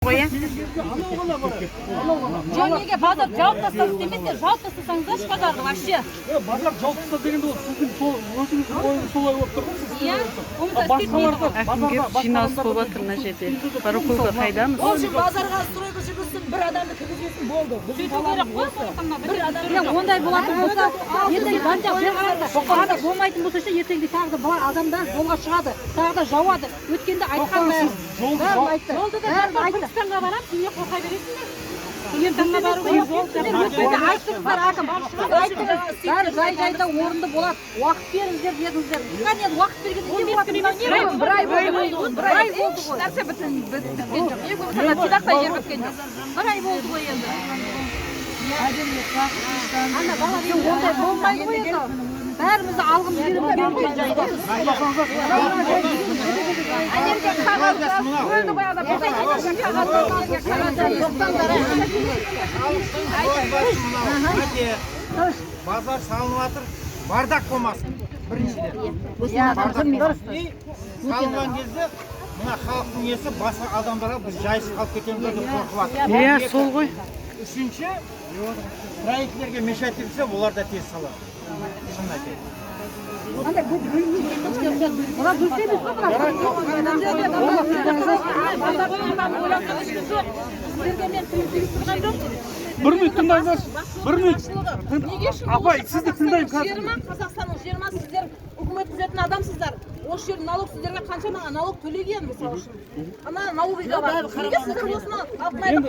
Ғой, иә. Жоқ, неге базар жауып тастадық демесеңдер, жауып тастасаңыздаршы базарды вообще. Базар жауып таста дегенде, ол сіздің сол өзіңіздің ойыңыз солай болып тұр ғой, сіз. Иә. А басқаларда Әкім келіп, жиналыс болып жатыр мына жерде. Барахолка қайдамыз? В общем, базарға стройка жүргізсін, бір адамды кіргізбесін, болды. Біздің Сөйту керек талабымыз қой, осы. сондықтан мына Бір адам Иә, ондай болатын болса, ертең базар бері қараңдар, базар болмайтын болса ше, ертеңде тағы да бұлар адамдар жолға шығады, тағы да жауады. Өткенде айтқан бәрін. Жолды Бәрін айтты. Бәрін айтты. Түркістанға барамыз, неге қорқа бересіңдер? Түркістанға бару керек. Сіздер өткенде айттыңыздар, әкім. Сіз айттыңыз, бәрі жай-жайда орынды болады. Уақыт беріңіздер дедіңіздер. Қане, енді уақыт бергенде не болады? Бір ай болды ғой. Бір ай болды ғой. Нәрсе біткен жоқ. Ең болмаса ана тидақтай жер біткен жоқ. Бір ай болды ғой енді. Ана бала ондай болмайды ғой енді. Бәріміз де алғымыз келіп келген жайда. Ана қағаз өлді ғой адам. Қағаз. Мынау базар салынып жатыр, бардак болмасын біріншіден. Бардак болмасын. И салынған кезде мына халықтың несі, басқа адамдарға біз жайсыз қалып кетеміз деп қорқып жатыр. Иә, сол ғой. Үшінші, строительдерге мешать етсе, олар да тез салады, шынын айтайын. Мына дұрыс емес қой, мына. Сіздерге мен тыйым тұрған жоқпын. Бір минут тыңдаңыздаршы, бір минут. Неге үшін? Апай, сізді тыңдаймын Жері қазір. ма, Қазақстанның жері ма? Сіздер үкімет түзетін адамсыздар. Осы жерде налог, сіздерге қаншама налог төлеген, мысалы үшін. Ана налоговыйға бар. Неге сіздер осыны алтын айда